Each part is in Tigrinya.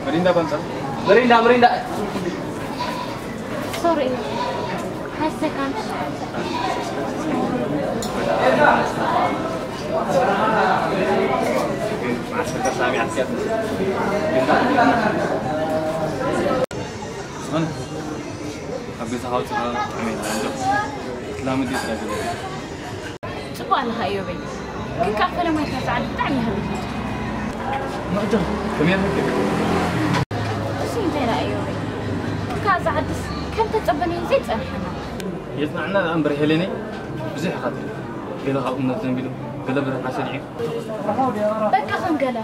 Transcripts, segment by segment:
መሪንዳ ባንጻ። መሪንዳ፣ መሪንዳ። Sorry. Five seconds. ዝኾነ ኣብ ገዛኻ ኣውፅኻ ጥዕና ይሃብካ። ላም እንዴት ናት? ጽቡቕ ኣለኻ እዮበይ። ግን ከኣ ፈለማይ እታ ጻዕዳ ብጣዕሚ ይሃብት። ማዕዳ፣ ከመይ ኣለካ? እሱ እንታይ ደኣ እዮበይ? ግን ከኣ እዛ ዓድስ ከም ተጸበናዮ ዘይጸንሐና። የጽናዕና ደኣ እምበር ሄለነይ፣ ብዙሕ ኢኻ ትብል። ገለ ካብ እምነት ዘንቢሉ፣ ገለ ብርሃን ሰዲዑ። በቃ ከም ገለ፣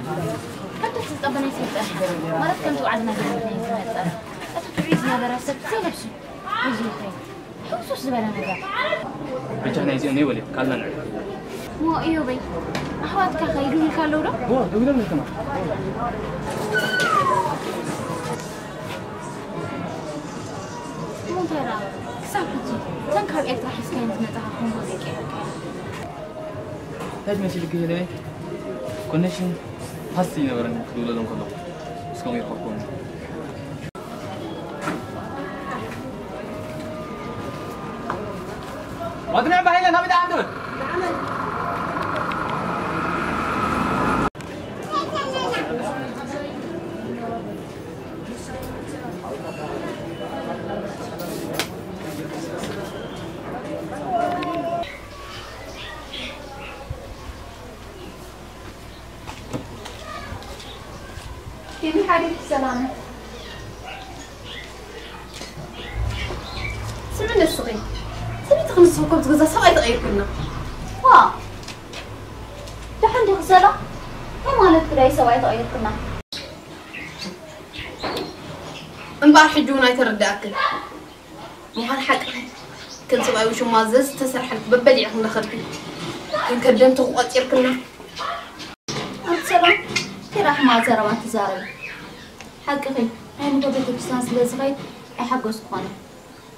ከም ተዝጸበናዮ ዘይጸንሐ። ማለት ከምቲ ባዕልና ገለ ናይ ዝፈጠረ። እቲ ጥዑይ ዝነበረ ሰብ ዘይነብሱ። ሕጂ ይኾን። ሕውስውስ ዝበለ ነገር። በጃ ናይዚኦም ነይበል እዮም፣ ካልና ንዕረፍ። እሞ እዮበይ፣ ኣሕዋትካ ከይዱ ኢልካ ኣለዉ ዶ? እዎ፣ ደዊሎም ነይርኩማ። እሞ እንታይ ደኣ፣ ክሳብ ሕጂ፣ እተን ካብ ኤርትራ ሒዝካየን ዝመጻኻ ኮንጎ ዘይቀየርካየን? እንታይ መሲልኪ ኢለ ኮኔክሽን ፋስት ይነበረኒ ክድውለሎም ከለኹ። እስከም ይረኸብኩም። ወድነ ባሂለ ናብ ደኣ እንድብል። ኬቢ ሓቢብቲ ሰላም። ስሚ ንስኺ። ሰበይቲ ክንስኺ እኮ ብዝገዛ ሰብኣይ ተቐይርክና። ዋ። ደሓን ዲኺ ሰላም? እንታይ ማለት ግዳይ ሰብኣይ ተቐይርክና? እምበኣር ሕጂ እውን ኣይተረድኣክን። ምዃን ሓቂ ከም ሰብኣዊ ሽማ ዘዝተሰርሐልኪ በበሊዕኪ እንዳኸድኪ ከም ከደምቲ ቆጺርክና። ኣንቲ ሰላም ኪራ ሕማቕ ዘረባ ትዛረቢ። ሓቅኺ ናይ ንግሆ ቤተክርስትያን ስለ ዝኸይድ ኣይሓገዝኩ ኮነ።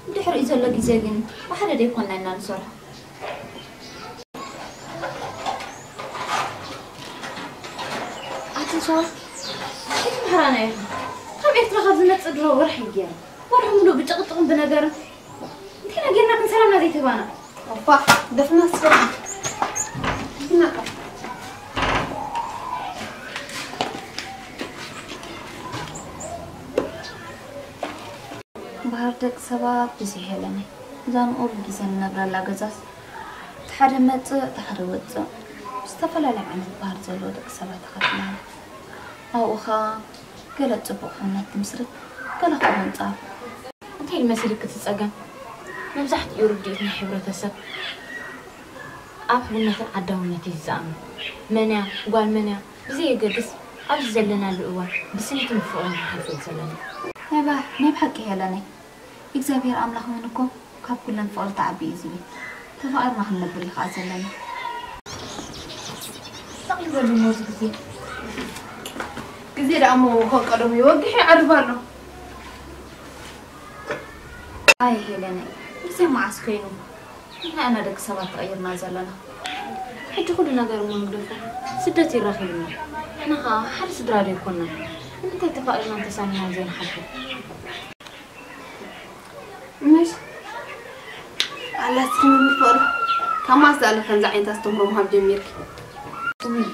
ብድሕሪኡ ዘሎ ግዜ ግን ብሓደ ደይኮንና ኢና ንሰርሖ። ኣቲ ሰው ከይትምሕራና ኢኻ። ካብ ኤርትራ ካብ ዝመጽእ ድሮ ወርሒ ገይሩ። ወርሒ ሙሉእ ብጭቕጭቕን ብነገርን። እንታይ ነጊርና ክንሰላምና ዘይትህባና? እኳ ደፍና ስፈራ። ደፍና እኳ። ባህር ደቂ ሰባት ብዙሕ የለን። እዛ ንቑሩብ ግዜ ንነብረላ ገዛስ እቲ ሓደ መጽእ፣ እቲ ሓደ ወጽእ፣ ዝተፈላለየ ዓይነት ባህሪ ዘለዎ ደቂ ሰባት ኢኻ ትነብር። ኣብኡ ኸኣ ገለ ጽቡቕ ሕውነት ትምስርት፣ ገለ ኸኣ መንጻር። እንታይ እዩ መሲልኪ እቲ ጸገም? መብዛሕትኡ ርድኢት ናይ ሕብረተሰብ ኣብ ሕውነትን ዓዳውነትን እዩ ዝኣምን። መን እያ፣ ጓል መን እያ ብዘየገድስ፣ ኣብዚ ዘለናሉ እዋን ብስኒትን ብፍቕርን ክንሓልፎ እዩ ዘለና። ናይ ባ-፣ ናይ ብሓቂ ሄለነይ፣ እግዚኣብሔር ኣምላኽ እውን እኮ ካብ ኩለን ፍቕሪ ትዓቢ እዩ ዝብል። ተፋቒርና ክንነብር እዩ ከዓ ዘለና። ስቕ ዝበል እሞ እዚ ግዜ። ግዜ ደኣ እሞ ከም ቀደሙ ይወግሕ ይዓርብ ኣሎ። ኣይ ሄለነይ፣ ግዜ መዓስ ኮይኑ? ንሕና ኢና ደቂ ሰባት ተቐይርና ዘለና። ሕጂ ኩሉ ነገር እሞ ንግደፎ። ስደት ይራኺብና። ንሕና ኸዓ ሓደ ስድራ ዶ ኣይኮንናን? ንምንታይ ተፋቒርናን ተሳኒናን ዘይንሓልፎ? ምሽ? ኣላ እስኪ መምህር ፍቕሪ፣ ካብ መዓስ ዝኣለ ከምዚ ዓይነት ኣስተምህሮ ምሃብ ጀሚርኪ? ውይ፣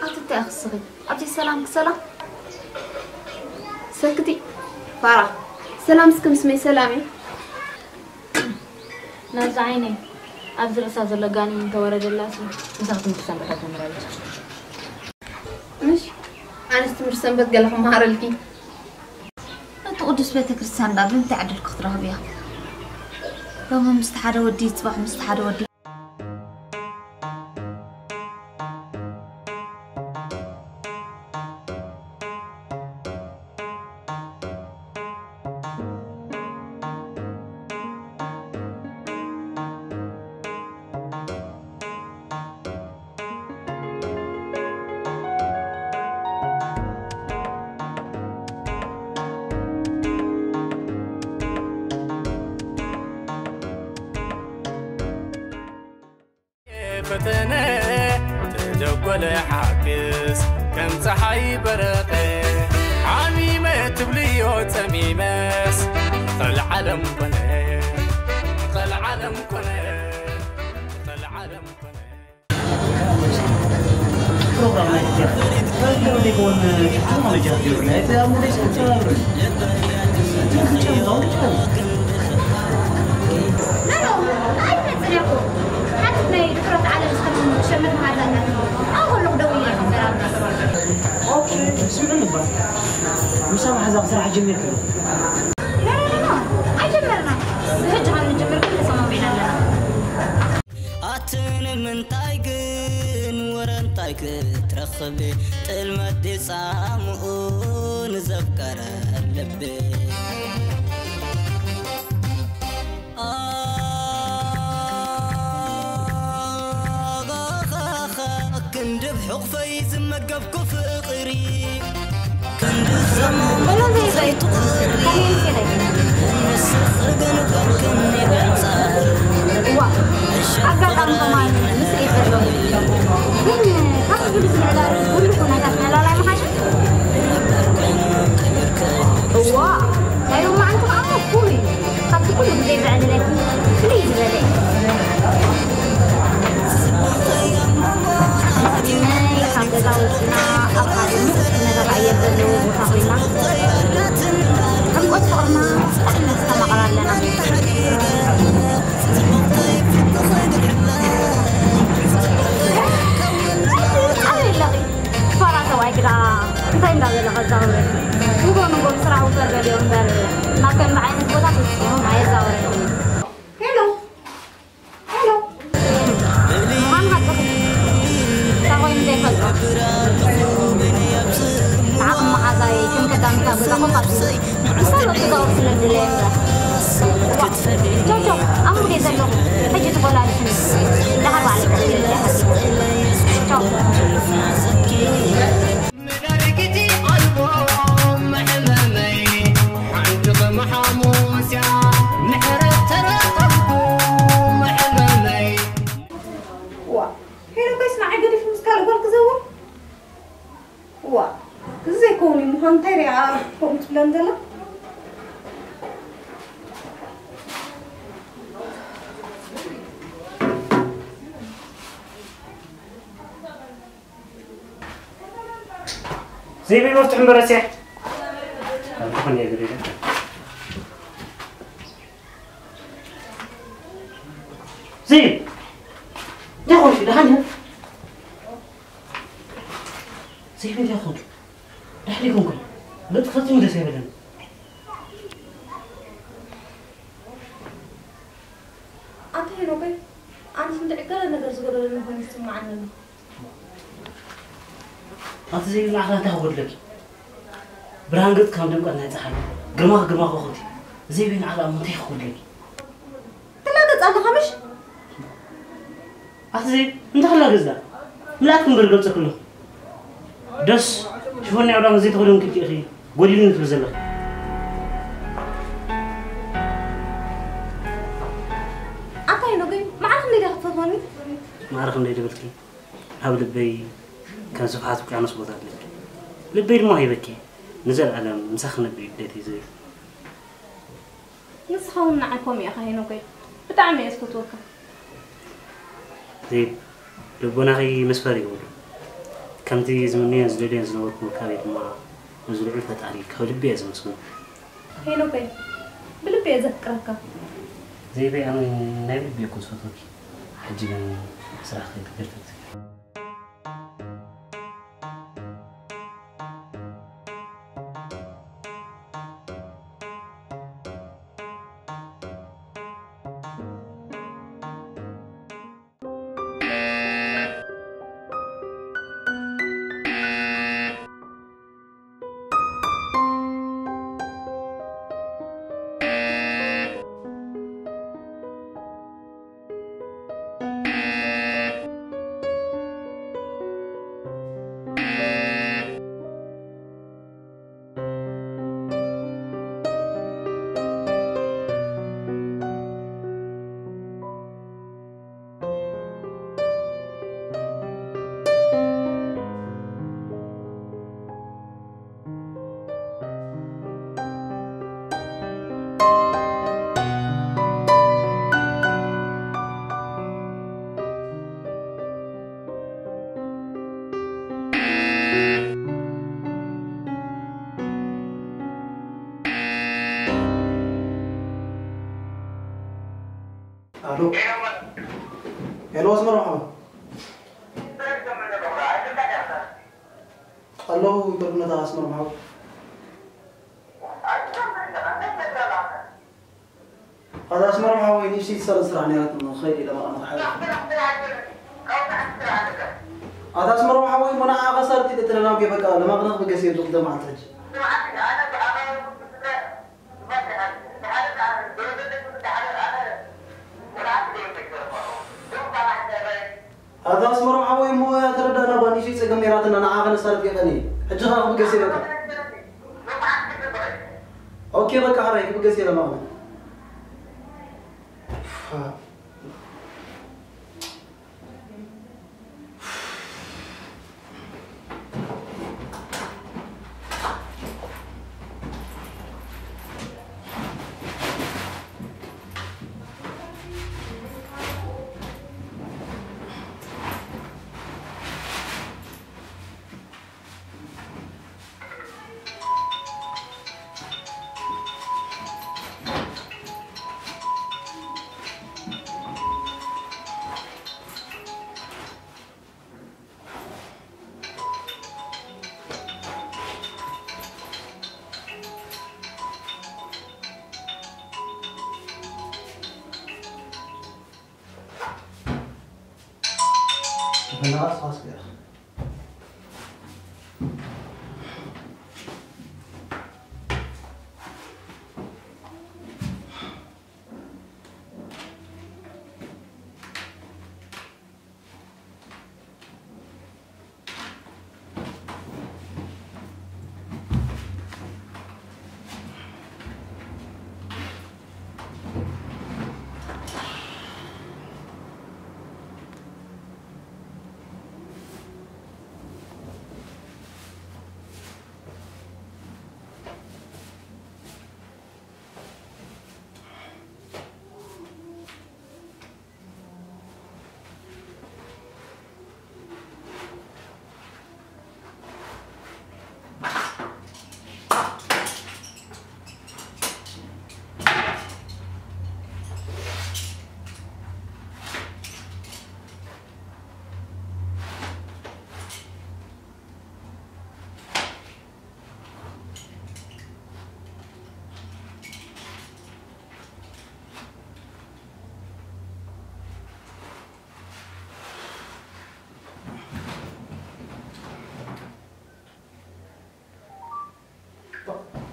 ኣቲ እንታይ ኢኺ እስኺ? ኣብዚ ሰላም ክሰላም? ሰክቲ፣ ፋራ፣ ሰላም እስኪ ምስ መይ ሰላም እዩ? ናብዛ ዓይነይ፣ ኣብዚ ርእሳ ዘሎ ጋኔን እንተወረደላሲ፣ ምሳኺ ትምህርቲ ሰንበት ትጀምር ኣለኪ። ምሽ? ኣነስ ትምህርቲ ሰንበት ገለ ክመሃረልኪ። እቲ ቅዱስ ቤተ ክርስቲያን ደኣ ብምንታይ ዕድልኪ ክትረኽብያ? ሎሚ ምስቲ ሓደ ወዲ፣ ጽባሕ ምስቲ ሓደ ወዲ። ፈተነ ተደጎለ ሓግስ ከም ፀሓይ በረቐ ሓሚመ ትብልዮ ፀሚመስ ቐልዓለም ኮነ ቐልዓለም ኮነ ቐልዓለም ኮነ ፕሮግራም ናይ ኢትዮጵያ ከልግል ሊጎን ቴክኖሎጂ ኣቢሩና እቲ ኣብ ሙዴስ ክተባብር ትምህርቲ ጨምጣው ይችላል። ኖ፣ ኖ፣ ኣይመጽን እኮ። ሓንቲ ናይ ድፍረት ዓለም ዝተመሙ ትሸምት መዓዛ እንዳት። ኣው ከሎ ደው እያ ተራራ። ኦኬ፣ ስምዑ ንባ። ምሳብ ሓዛ ስራሕ ጀሚርክ ነው። ኖ፣ ኖ፣ ኖ፣ ኖ። ኣይጀመርና። ብሕጂ ከም ንጅምር ግን ተሰማሚዕና ኣለና። ኣቲ ንምንታይ ግን ወረ እንታይ ክትረኽብ ጥልመት ድጻምኡ ንዘፍቀረ ልቢ ኣኻኻኻ ክንድብ ሕቑፈይ ዝመገብኩ ፍቕሪ ክንዲ ዘመን ንስኺ ግን ኮንክኒ ገንጻር ዋ፣ ኣጋጣሚ ከማን ምስ ሪኢት ዘሎ ግን ካብ ዝብሉ ምዕጋር ኩሉ ኩነታት መላላይ ምሓሸ እዋ ናይ ሎማዓንቲ ከዓ እኩል እዩ። ካብቲ ኩሉ ግዜ ዘዕልለኪ ፍልይ ዝበለ እዩ። ናይ ካብ ገዛ ወፂና ኣብ ሓደ ምቁር ዝነበረ ኣየር ዘለዎ ቦታ ኮይና ዕምቆት ፍቕርና ብጣዕሚ ነስተማቕር ኣለና። ኣበይ ኣለኺ? ፋራ ሰብኣይኪ ደኣ እንታይ እንዳበለ ከዛውረኪ? ንጎ ንጎ ስራሕ ውፈር በልዮ እምበር ናብ ከምዚ ዓይነት ቦታ ፈጺሞም ኣየዛውረክን እዩ። ሄሎ፣ ሄሎ። ምዃኑ ሓቅኺ። እንታይ ኮይኑ ዘይፈልጦ? ንዓኹም መሓዛይ ከም ቀዳም ካብ ገዛኹም ኣብሱ። ክሳብ እቲ ዛውር ስለ ዝደለየ እምበር። ቻው፣ ቻው። ኣብ ሙዴ ዘለኹ። ሕጂ ተቆላሊሕኒ። ደሓር በዓል። ቻው። መዳርግቲ ኣልቦ መሕመመይ ሓንቲ ከም ሓሙስ እያ ምሕረት ተረኸብኩ መሕመመይ። ዋ፣ ሄኖከይስ ንዓይ ገዲፉ ምስ ካልእ ጓል ክዘውር? ዋ፣ እዚ ዘይከውን እዩ ምዃኑ እንታይ ሪኣ ከምኡ ትብለን ዘላ? ዘይበይ መፍትሑ እምበር ረሲዐ። ኣንተ ኾን የግሪ። ዘይ፣ እንታይ ኾንኩ? ደሓን እየ። ዘይበይ እንታይ ኾንኩ? ድሕሪ ኮንኩ። ገጽ ፈጺሙ ደስ ኣይበለን። ኣንተ ሄኖከይ፣ ኣነ ክንድዒ ገለ ነገር ዝጎደለኒ ኮይኑ ይስምዓኒ ኣሎ። ኣቲ ዘይብሉ ዓቕላ እንታይ ክጎድለኪ? ብርሃን ገጽ ከም ድምቀት ናይ ጸሓይ፣ ግርማ ግርማ ከዋኽብቲ። ዘይብሉ ዓቕላ እሞ እንታይ ክጎድለኪ? ትላገጽ ኣለኻ ምሽ? ኣቲ ዘይብ እንታይ ከላ ገዛ ምልኣት ክንበር ገልጸ ክሎ ደስ ሽፎን ያውዳም ዘይተኸደን ክልቲ ኢኺ ጎዲሉ ንትብል ዘለኺ። ኣታ ሄኖገይ፣ ማዕረ ክንደይ ዲኻ ትፈትወኒ? ማዕረ ክንደይ ድብልኪ ኣብ ልበይ ከም ስፍሓት ውቅያኖስ ቦታ ኣለኪ። ልበይ ድማ ሂበኪ ንዘለኣለም ምሳኺ ክነብር እዩ ድሌተይ ዘይብ። ንስኻ እውን ንዓይ ከምኡ ኢኻ ሄኖገይ፣ ብጣዕሚ እየ ዝፈትወካ። ዘይብ ልቦናኺ መስፈር ይብሉ። ከምቲ ዝምንዮን ዝደልዮን ዝነበርኩ ምርካበይ ድማ ነዚ ልዑል ፈጣሪ ካብ ልቢ እየ ዘመስግኖ። ሄኖገይ፣ ብልቢ እየ ዘፍቅረካ። ዘይበይ ኣነ ናይ ብልቢ እየ እኮ ዝፈትወኪ። ሕጂ ግን ስራሕ ክትገድፈት ኣሎ። ሄሎ ኣስመሮም ሓወይ። ኣለኹ ይበልኩ ነታ ኣስመሮም ሓወይ። ኣታ ኣስመሮም ሓወይ ንእሽተይ ትሰርሕ ስራሕ ነይራትኒ ክኸይድ ኢለ መቐመጥ ሓይለ። ኣታ ኣስመሮም ሓወይ እሞ ንዓኻ ሳልቲ ተተደናጉየ በቃ ለማቕነ ክብገስ እየ ክልተ መዓልቲ ሕጂ። ኣታ ኣስመሮም ሓወይ እሞ እያ ተረዳእና እኳ ንእሽተይ ጸገም ነይራትና ንዓኻ ነሳልጥ ገጠኒ ሕጂ ኸኣ ክብገስ እየ በቃ። ኦኬ በቃ ሕራይ ክብገስ እየ ለማቕነ።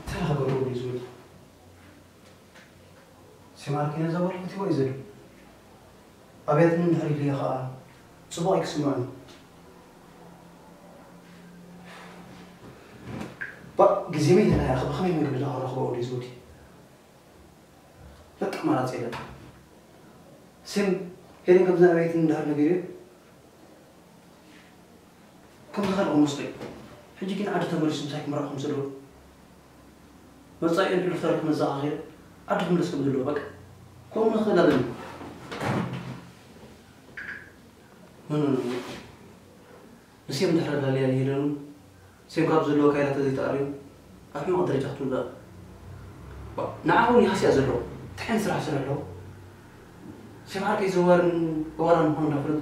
ተረኸበ ዶ ዝብል ሲማርኪነ ዘበልኩት ይወይ ዘሉ ኣብያትኒ እንድሕር ኢልዮ ኸኣ ጽቡቕ ኣይክስምዖን እዩ። ባእ፣ ግዜ መይትና ኢኻ፣ ብኸመይ መንገዲ ዳ ክረኽቦ ወዲ ዝወዲ? በቃ፣ ኣማራጺ የለን። ሴም፣ ሄለን ከምዚ ኣበይት እንዳር ነገር እዩ። ከምዚ ካልኦ መስሎ እዩ። ሕጂ ግን ዓዲ ተመሊሱ ምሳይ ክምርዖ ከም ዘለዎ፣ መጻኢኡን ሕሉፍ ታሪኹ መዘኻኺሩ ዓዲ ክምለስ ከም ዘለዎ፣ በቃ፣ ከምኡ ንኽእል ኣለና። ኖ፣ ኖ፣ ኖ፣ ኖ። ንሴም ድሕሪ ኣዳልያ ንሄለን ሴም ካብ ዘለዎ ካይላ ተዘይተኣርዩ ኣብ ሕማቕ ደረጃ ክትውድቕ። ባ፣ ንዓ እውን ይሃስያ ዘሎ። እንታይ ዓይነት ስራሕ ስርሕ ኣለዎ? ሴም ዓርከይ ዘዋርን ኣዋራን ምዃኑ እንዳፈለጡ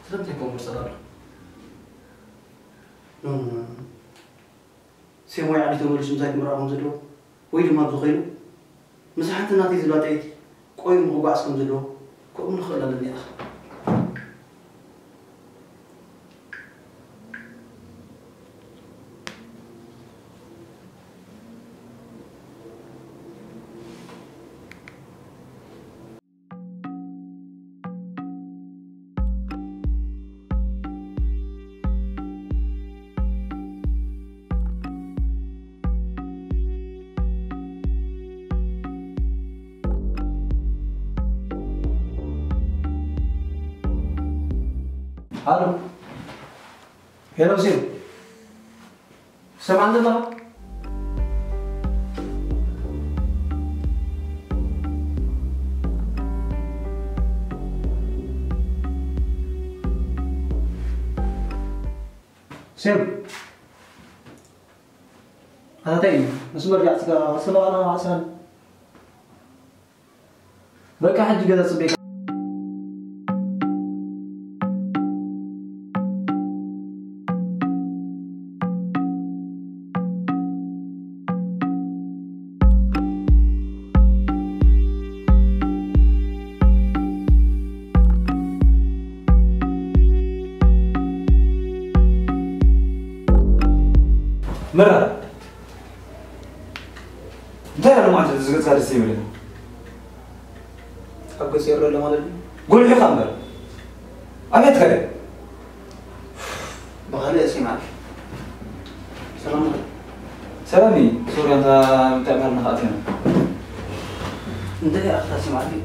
ስለምንታይ ከምኡ መርጸት ኣሎ? ኖ፣ ኖ፣ ኖ፣ ኖ። ሴም ወይ ዓዲ ተመሊሱ ምሳይ ክምርዖ ከም ዘለዎ ወይ ድማ ኣብዚ ኾይኑ ምስ ሓንቲ ናተይ ዝባጠየት ቆይሙ ክጓዓዝ ከም ዘለዎ ከምኡ ንኽእል ኣለና ኢኻ። ሃሎ። ሄሎ፣ ሴም። ትሰምዓኒ ዘለኻ? ሴም። ኣታ እንታይ እዩ? መስመር ዲኣ ስጋ፣ ስጋ ኣና ኣሳን። በቃ ሕጂ ገዛ ጽበይ። መራ፣ እንታይ ኣሎ ማለት እዩ? ዝገጽካ ደስ ይብል። ኣብ ገጽ የሎ ኣሎ ማለት እዩ? ጎልሒኻ እምበር። ኣቤት ከደ። ብኻልእ እስኪ ማለት። ሰላም ነው? ሰላም እዩ። ሶሪ፣ ኣንታ እንታይ ባህልና ከኣት ኢና። እንታይ ኣኽታ እስኪ ማለት እዩ?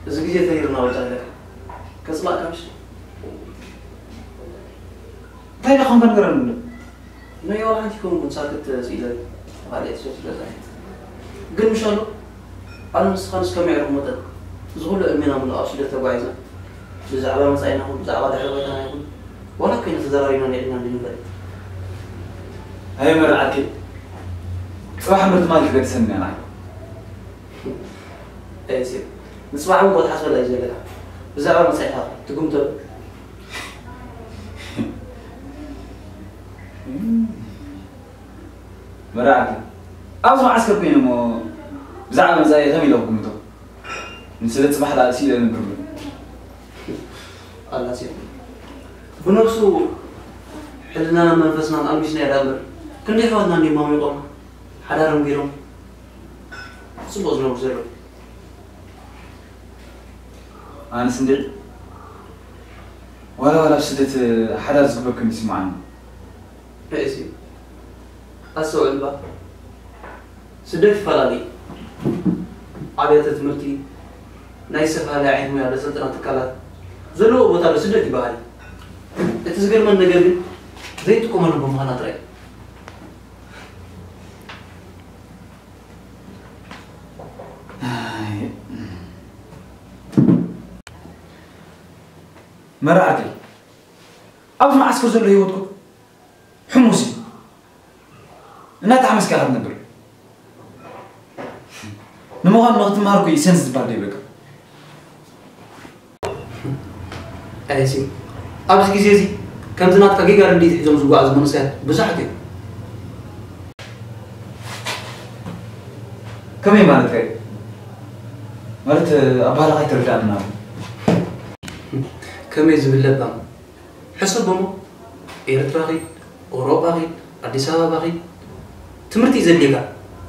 እዚ ግዜ ተሪርና ወጣ ኣለካ። ከጽላእካ ምሽ? እንታይ ኢኻ ከምካ ንገረኒ እንዶ? ናይ ዋላ ሓንቲ ከውን ሳክት ስኢለ ካልእ ሰብ ስለ ዘይ። ግን ምሽ ኣሎ፣ ኣነ ንስኻ ንስከም የዕርኹ መጠን፣ እዚ ኩሉ ዕድሜና ሙሉእ ኣብ ስደት ተጓዒዝና፣ ብዛዕባ መጻኢና ይኹን፣ ብዛዕባ ድሕሪ ባይታና ይኹን፣ ዋላ ኮይና ተዘራሪብና ነዒድና እንድንበር። ኣየ መርዓቲ፣ ጽባሕ ምርት ማለት ገድሰኒ ኣና። ኣየ ሴፍ፣ ንጽባሕ እውን ክትሓስበላ እዩ ዘለካ። ብዛዕባ መጻኢኻ ትግምተሉ። መርዓቲ፣ ኣብዚ መዓስከር ኮይነ እሞ ብዛዕባ መጻኢ ከመይ ኢለ ክግምቶ? ንስለ ጽባሕ ደኣ ስኢለ ነብር። ኣላ ሴፍ፣ ብነብሱ ሕልናን መንፈስናን ኣልሚስና ኢና እምበር፣ ክንደይ ኣሕዋትና እንድዮም ማሚቖም፣ ሓዳሮም ገይሮም፣ ጽቡቕ ዝነብሩ ዘለዉ። ኣነስ እንድዒ ዋላ ዋላ ኣብ ስደት ሓዳር ዝግበር ከም ይስምዓኒ። ርእሲ ኣስተውዕል እባ። ስደት ይፈላለ እዩ። ኣብያተ ትምህርቲ፣ ናይ ዝተፈላለየ ዓይነት ሞያ ዘሰልጥና ትካላት ዘለዎ ቦታ ዶ ስደት ይበሃል እዩ። እቲ ዝገርመን ነገር ግን ዘይንጥቀመሉ ብምዃና ጥራይ እዩ። ኣይ፣ መራዕቲ፣ ኣብዚ መዓስከር ዘሎ ህይወትኩም ሕሙስ እዩ። እናተሓመስካ ኢኻ ትነብር። ንምዃኑ ንኽትመሃር እኮ እዩ ሴንስ ዝበሃል ደይብለካ። ኣየሲ፣ ኣብዚ ግዜ እዚ ከምዚ ናትካ ጌጋ ርድኢት ሒዞም ዝጓዓዙ መንእሰያት ብዙሓት እዮም። ከመይ ማለት ከ? ማለት ኣባህላኻ ኣይተረዳእን ማለት። ከመይ ዝብል ለባም። ሕሰቦ እሞ፣ ኤርትራ ኺድ፣ ኤውሮጳ ኺድ፣ ኣዲስ ኣበባ ኺድ፣ ትምህርቲ እዩ ዘድልየካ።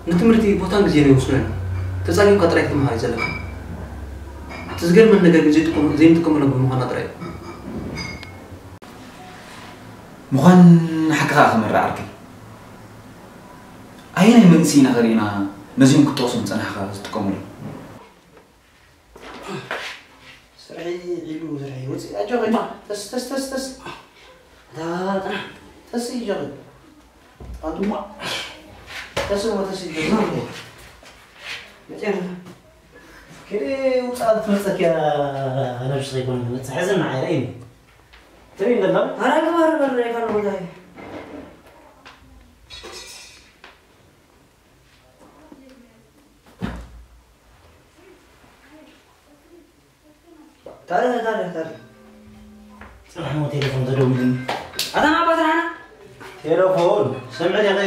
ንትምህርቲ ቦታን ግዜን ኣይወስኖን እዩ። ተጻጊምካ ጥራይ ክትመሃር እዩ ዘለካ። እቲ ዝገርመኒ ነገር ግን ዘይጥቀሙ-፣ ዘይንጥቀመሎም ብምዃና ጥራይ እዩ። ምዃን ሓቅኻ ክመርዕ ዓርከይ። ኣየናይ መንእሰይ ኢና ከሪእና ነዚኦም ክትጠቕሶም ዝጸናሕካ ዝጥቀሙሉ? ስርሒ ኢሉ ስርሒ ውፅእ ኣጆኺ። ተስ ተስ ተስ ተስ። እታ ጥራሕ ተስ ይጆኺ። ኣንቱማ ተስ እሞ ተስ ይጆኺ። መጨረሻ ከደ ውፅኣት ትመፀኪያ። ነብስኺ ይኮን መፀ ሕዝና ዓይረኢኒ ትርኢ እንደላ። ኣረ ግበር በር ናይ ካልእ ቦታ እዩ። ታዲያ ታዲያ ታዲያ ጽናሕ ነው ቴሌፎን ተደውልኒ። ኣታ ናባ ስራሕና ቴሌፎን ስምዕ ዲኺ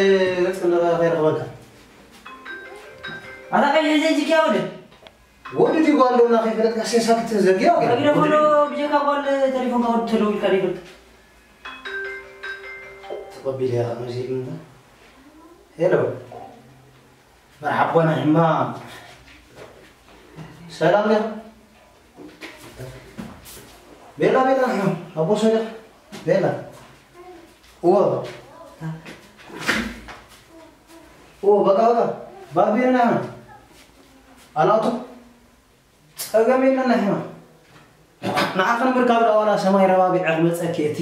ገጽ እንደ ከይረኽበካ። ኣታ ቀይ ሕዚ እጅግ ያውድ ወዲ ዲጓ ኣለውና ከይፈለጥካ ሴሳክት ዘግያ ግን ኣግደ ፈሎ ብጀካ ጓል ቴሌፎን ካወድ ተደውልካ ይፈልጥ። ተቐቢል ያ መዚልና። ሄሎ መርሓባ ናይ ሕማም ሰላም ዲኻ? ቤላ ቤላ ሕም ኣቦ ሰሊኽ ቤላ እዎ እዎ በቃ በቃ ባቢርና ሕም ኣላቱ ጸገም የለን ሕም ንዓኻ ንምርካብ ዳዋላ ሰማይ ረባቢዐ ክመጸኪ እቲ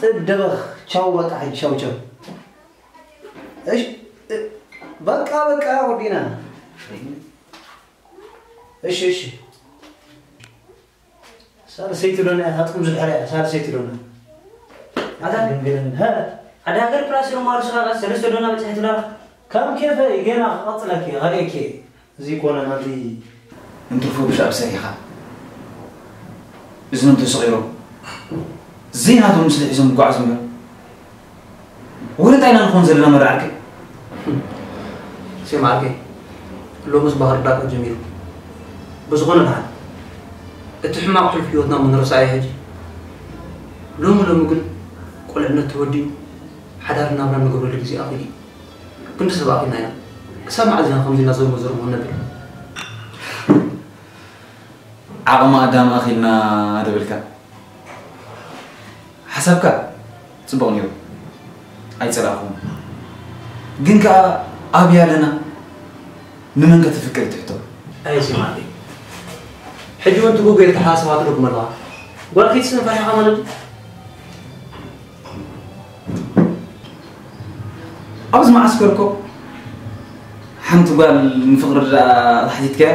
ጥብ ደበኽ ቻው በቃ ሕጂ ቻው ቻው እሺ በቃ በቃ ወዲና እሺ እሺ ሳልሰይቲ ዶና እያ ታጥቁም ዝድሕር እያ ሳልሰይቲ ዶና ኣታ ድንግልን ሀ ኣደ ሃገር ፕላስ ሮማ ርሱኻ ሰለስተ ዶና በጽሐ ትብላላ ከም ኬፈ ገና ክቐጽለኪ ኸርእየኪ እዚ ኮነ ናዚ እንትርፎ ብሻብ ሰሪኻ እዝኖም ተሰቒሮም ዘይናቶም ምስሊ ሒዞም ይጓዓዙ እምበር ወለንታይ ኢና ንኾን ዘለና መርዓርከይ? ሴም ዓርከይ፣ ሎምስ ባህር ዳር ጀሚሩ። ብዝኾነ ደሓን፣ እቲ ሕማቕ ሕሉፍ ህይወትና እሞ ንረስዓዮ ሕጂ። ሎሚ ሎሚ ግን ቁልዕነት ተወዲኡ፣ ሓዳርን ናብራን ንገብረሉ ግዜ ኣኺሉ እዩ። ክንዲ ሰብ ኣኺልና ኢና። ክሳብ መዓዝ ኢና ከምዚ እናዘርሞ ዘርሞ ንነብር? ዓቕሚ ኣዳም ኣኺልና ዶ በልካ? ሓሳብካ ጽቡቕ ነይሩ ኣይጸላእኹን ግን ከኣ ኣብያ ኣለና ንመን ከተፍቅር ትሕቶ ኣይ ሲማዕቲ ሕጂ እውን ትጉጉ የተሓሳባት ዶ ክመልዋ ጓል ፊትስን ፈሪሓኻ ማለት እዩ ኣብዚ መዓስከር እኮ ሓንቲ ጓል ንፍቕሪ ድኣ ተሓቲትካያ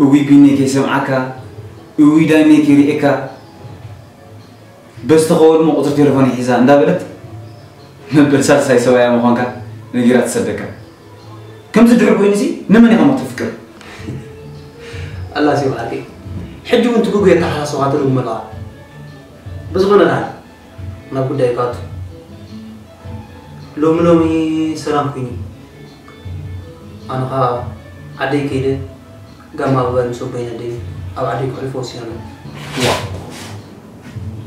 እውይ ቢኒ ከይሰምዓካ እውይ ዳኒ ከይርእየካ በዝተኸወልሞ ቁፅሪ ቴሌፎን ሒዛ እንዳበለት መበል ሳልሳይ ሰብኣያ ምዃንካ ነጊራ ትሰደካ ከምዚ ድሕር ኮይኑሲ ንመን ኢኻ ሞ ተፍቅር ኣላሲ ባርኪ ሕጂ እውን ትጉጉ የተሓሳስባ ትርጉም ኣለዋ ብዝኾነ ደኣ ናብ ጉዳይ ይፋቱ ሎሚ ሎሚ ሰላም ኩኒ ኣነ ኸዓ ዓደይ ከይደ ጋማ ኣበባይ ምስ ኣቦይን ኣደይን ኣብ ዓደይ ከሕልፎ ወሲነ ኣለኹ።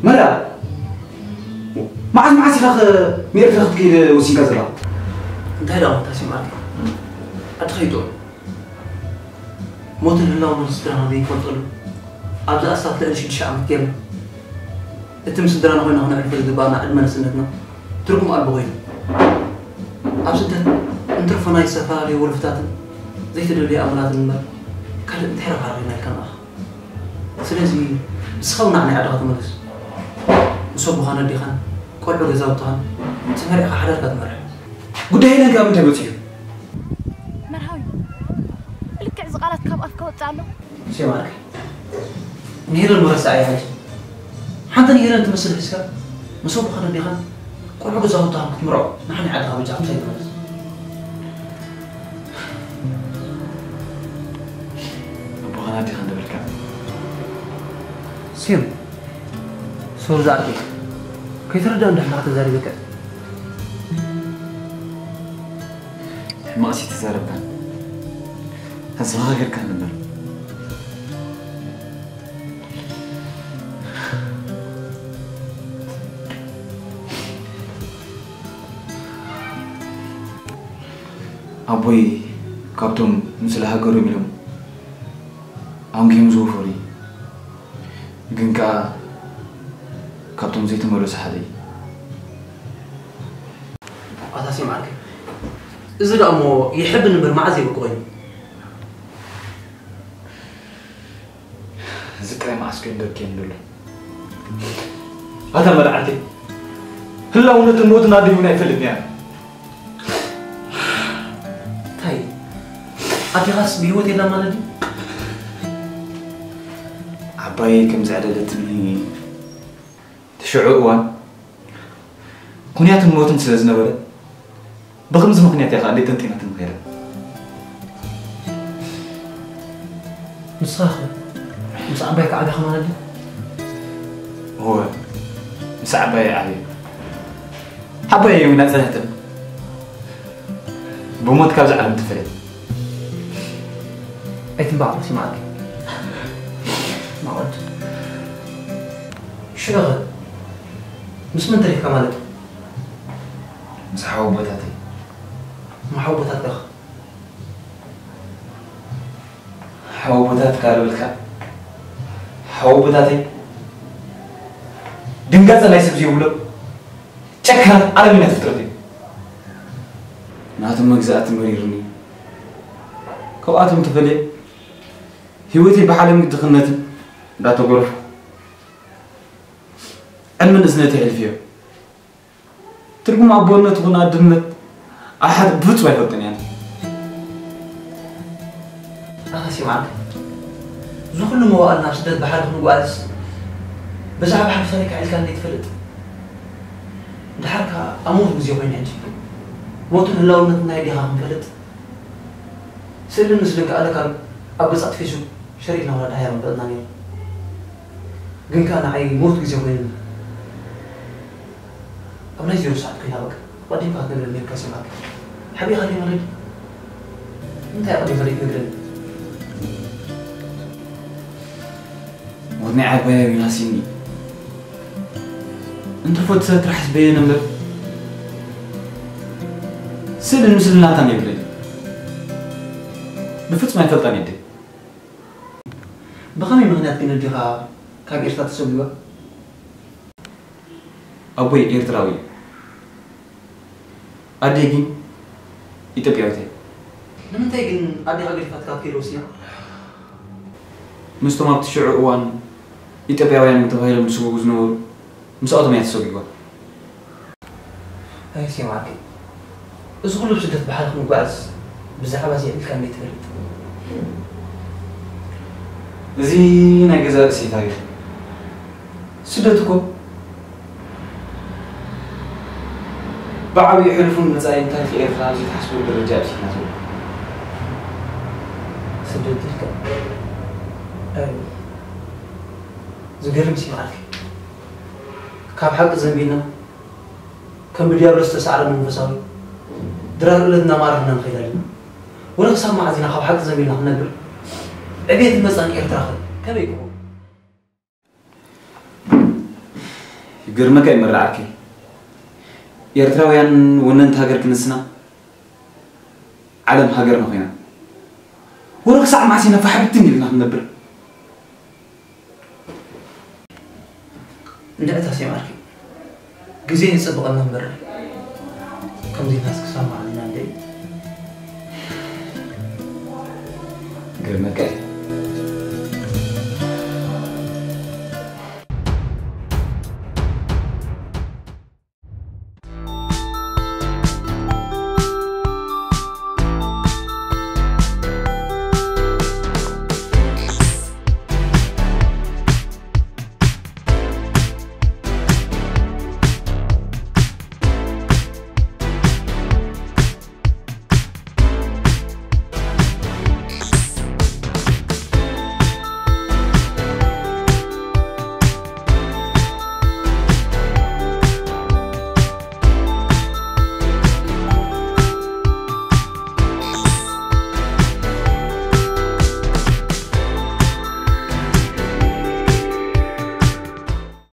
መርኣ መዓዝ መዓዝ ኢኻ ኸ ንኤርትራ ክትከይድ ወሲንካ ዘለኻ? እንታይ ደኣ ሞታሲ ማርካ ዓዲ ኸይትውዕል ሞትን ህላወ ሞትን ስድራና ዘይንፈልጠሉ ኣብዚ ኣስታት ልዕሊ ሽዱሽተ ዓመት ጌርና እቲ ምስ ስድራና ኮይና ክነሕልፎ ዝግባኣና ዕድመ ንእስነትና ትርጉም ኣልቦ ኮይኑ ኣብ ስደት እንትርፎ ናይ ዝተፈላለዩ ወልፍታትን ዘይተደልዩ ኣመላትን እምበር ካልእ እንታይ ረብሓ ረኺብና ኢልካ ንኣኻ ስለዚ ንስኻ እውን ንዓና ዓድኻ ተመለስ ምስ ኣቦኻን ኣዴኻን ቆልዑ ገዛውትኻን ተመሪዕኻ ሓዳርካ ትመርሕ ጉዳይ ሄለን ካብ ምንታይ በፂሑ መርሃዊ፣ ብልክዕ እዚ ቃላት ካብ ኣፍካ ወጽእ ኣሎ? ሴማርከ፣ ንሄለን ምረሳዕ እያ ሕጂ። ሓንቲ ንሄለን ትመስል ሒዝካ፣ ምስ ኣቦኻን ኣዴኻን ቆልዑ ገዛውትኻን ክትምርዖ፣ ንሓኒ ዓድኻ በጃኻ እንታይ ትመልስ? ኣቦኻን ኣዴኻን ደበልካ? ሴም፣ ሶሪ ዝኣርገ፣ ከይተረድኣ እንዳሕማቕ ተዛሪበካ። ሕማቕ ሲ ተዛረብካን ኣዘኻኺርካን እምበር ኣቦይ ካብቶም ንስለ ሃገሮም ኢሎም ኣንጊሆም ዝወፈሩ እዩ። ግን ከኣ ካብቶም ዘይተመለሱ ሓደ እዩ። ኣታ ሲም ዓርከይ፣ እዚ ደኣ እሞ ይሕብን እምበር መዓዝ ይበቂ ኮይኑ? እዚ ጥራይ መዓስ ኮይኑ ደርክየኒ ዘሎ። ኣታ መርዓተይ፣ ህላውነትን ሞትን ኣደይ እውን ኣይፈልጥን እያ። እንታይ ኣዴኻስ ብህይወት የላ ማለት ድዩ? ዓባየ ከም ዘዕለለትኒ እቲ ሽዑ እዋን ኩንያትን ሞትን ስለ ዝነበረ ብኸምዚ ምኽንያት እያ ከዓ ደይ ጠንጢናትኒ ከይዳ። ንስኻ ኸ ምስ ዓባይካ ዓቢኻ ማለት ድዩ? እወ፣ ምስ ዓባየ ዓብየ። ዓባየ እውን ኣጸነተን ብሞት ካብዛ ዓለም ተፈልየት። ኣይትንባዕ ሲም ዓርከይ። ማወድ ሽዑ ኸ ምስ መን ተሪፍካ ማለት እዩ? ምስ ሓወቦታተይ። መሓወቦታትካ ኸ? ሓወቦታትካ ልበልካ? ሓወቦታተይ ድንጋጸ ናይ ሰብ ዘይብሎ ጨካናት ኣረሚናት ፍጥረት እዩ። ናቶም መግዛእቲ መሪሩኒ። ካብኣቶም ተፈልየ ህይወተይ ብሓለንጊ ድኽነትን እንዳተጎርፉ ዕልምን እዝነተይ ኣሕሊፈዮ። ትርጉም ኣቦነት ይኹን ኣድነት ኣሓት ብፍጹም ኣይፈልጥን እየ። ኣታ ሲም ዓርከይ፣ እዚ ኩሉ መዋእልና ኣብ ስደት ብሓደ ክንጓዓዝስ ብዛዕባ ሓቂ ሰሪካ ኢልካ እንዴ ትፈልጥ? ድሓር ከኣ ኣብ ሞት ግዜ ኮይኑ ሕጂ ሞትን ህላውነትን ናይ ኣዴኻ ክንፈልጥ ስእልን ምስልን ከኣ ለካ ኣብ ገጻት ፌስቡክ ሸር ኢልና ዋላ ደሃያ ምፈለጥና ነይሩ። ግን ከኣ ንዓይ ሞት ግዜ ኮይኑኒ። ኣብ ናይ ዜሮ ሰዓት ኮይና በቃ። ኣቐዲምካ ክትነግረኒ ነይርካ ሲም ዓርከይ። ሓቢእካ ድዩ ማለት ድዩ? እንታይ ኣቐዲምካ ዘይትነግረኒ? ሞት ናይ ዓባየ ዮናስ እኒ እንተፈቱ ሰብ ጥራሕ ዝበየነ እምበር ስእልን ምስልን ናታን የብለይ። ብፍጹም ኣይፈልጣን እየ። ብኸመይ ምኽንያት ግን ኣዴኻ ካብ ኤርትራ ተሰጒጓ? ኣቦይ ኤርትራዊ እዩ። ኣደይ ግን ኢትዮጵያዊት እያ። ንምንታይ ግን ኣዴኻ ገዲፋትካ ክትከይድ ወሲና? ምስቶም ኣብቲ ሽዑ እዋን ኢትዮጵያውያን ተባሂሎም ዝስውኡ ዝነበሩ ምስኣቶም እያ ተሰጒጓ። ኣይ ሲም ዓርከይ፣ እዚ ኩሉ ስደት ብሓደ ክንጓዓዝ ብዛዕባ እዚ ኣዕሊልካ እንዴ ትፈልጥ? እዚ ናይ ገዛ ርእሰይ ታሪኽ። ስደት እኮ ብዓብዩ ሕሉፍን መጻኢን ታሪኽ ኤርትራ ኣብ ዘይትሓስቦ ደረጃ ኣብጺሕና ዘሎ። ስደት ኢልካ ኣይ፣ ዝገርም ሲም ዓርከይ። ካብ ሓቂ ዘንቢልና ከም ብዲያብሎስ ዝተሳዕረ መንፈሳዊ ድራር ዕለት እናማረኽና ንኸይድ ኣለና። ወረ ክሳብ መዓዝ ኢና ካብ ሓቂ ዘንቢልና ክንነብር? ዕቤትን መጻን ኤርትራ ኸ ከመይ ክኸውን? ይገርመካ እዩ መርዓ ዓርከይ። ኤርትራውያን ወነንቲ ሃገር ክንስና ዓለም ሃገርና ኮይና። ወረ ክሳዕ መዓስ ኢና ፋሕ ብትን ኢልና ክንነብር? እንድዒ ኣታ ሲም ዓርከይ፣ ግዜ የጸብቐልና እምበር ከምዚ ኢልናስ ክሳብ መዓዝ ኢና እንድዒ? ግርመካ እዩ።